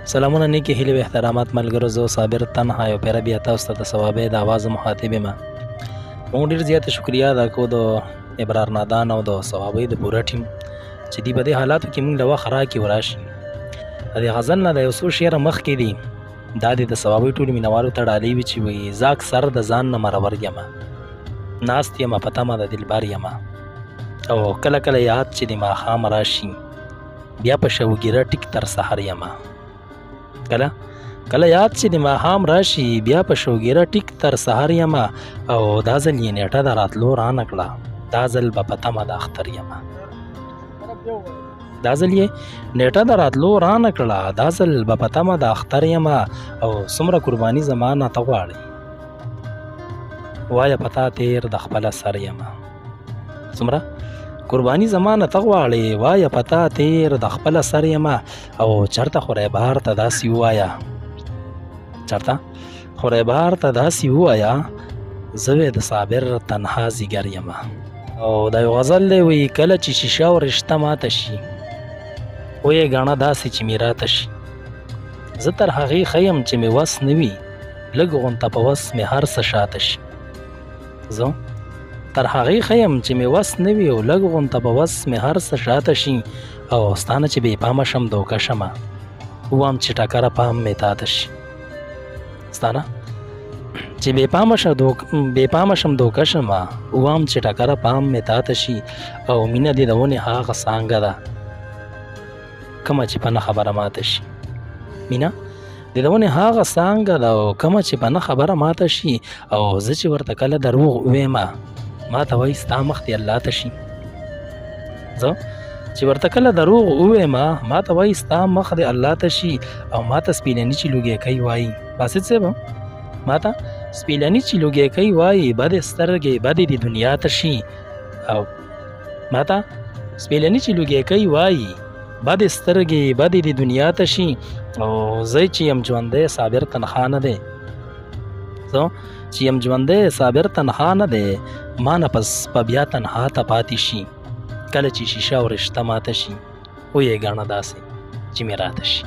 سلامونه، نیکې هیلې او احترامات ملګرو. زه صابر تنها یو پیره بیا تاسو ته د ثوابې د اواز مخاطب یم. موږ ډېر زیاته شکریا ادا کوو د ابرار نادان او د ثوابۍ د پوره ټیم چې دی په دې حالاتو کې موږ له وخت راکې وراشي. د دې غزل نه د یو څو شعره مخکې دي، دا دې د ثوابۍ ټولو مینهوالو ته ډالۍ وي چې وایي: زه اکثر د ځان نه مرور یمه، ناست یمه په تمه د دلبر یمه، او کله کله یاد چې د ماښام راشي بیا په شوګیره ټیک تر سحر یمه. کله کله یاد چې د ماښام راشي بیا په شوګیره ټیک تر سحر یمه، او دا ځل یې نیټه د راتلو رانه کړه، دا ځل به په تمه د اختر یمه. دا ځل یې نیټه د راتلو رانه کړه، دا ځل به په تمه د اختر یمه، او څومره قرباني زما نه ته غواړې، وایه په تا تیر د خپله سر یمه. څومره قرباني زما نه ته غواړې، وایه په تا تیر د خپله سر یمه، او چرته خو ریبار ته داسې ووایه، چرته خو ریبار ته داسې ووایه، زه وې د صابر تنها ځیګر یمه. او دا یو غزل دی، وایي: کله چې شیشه او رشته ماته شي، ویې ګڼه داسې چې میراته شي، زه تر هغې ښه یم چې مې وس نه وي، لږ غونته په وس مې هر څه شاته شي. زه تر هغې ښه یم چې مې وس نه وي، او لږ غونته په وس مې هر څه شاته شي، او ستا نه چې بې پامه شم دوکه شمه، ووام چې ټکره پام مې تاته شي. ستا نه چې بې پامه شم دوکه شمه، ووام چې ټکره پام مې تاته شي، او مینه دې د ونې هغه څانګه ده کومه چې په نه خبره ماته شي. مینه د ونې هغه څانګه ده او کومه چې په نه خبره ماته شي، او زه چې ورته کله دروغ ووایم ما ته وایي ستا مخ دې الله ته شي. زه چې ورته کله دروغ ووایم ما ته وایي ستا مخ دې الله ته شي، او ما ته سپیلني چې لوګی کوي وایي، باسط صاحب ما ته سپیلني چې لوګی کوي وایي، بدې سترګې بدې دې دنیا ته شي، او ما ته سپیلني چې لوګی کوي وایي، بدې سترګې بدې دې دنیا ته شي، او زه چې یم ژوندی صابر تنخوا نه دی، زه چې یم ژوندی صابر تنها نه دی، ما نه پس په بیا تنها ته پاتې شي، کله چې شیشه او رشته ماته شي، ویې ګڼه داسې چې مې راته شي.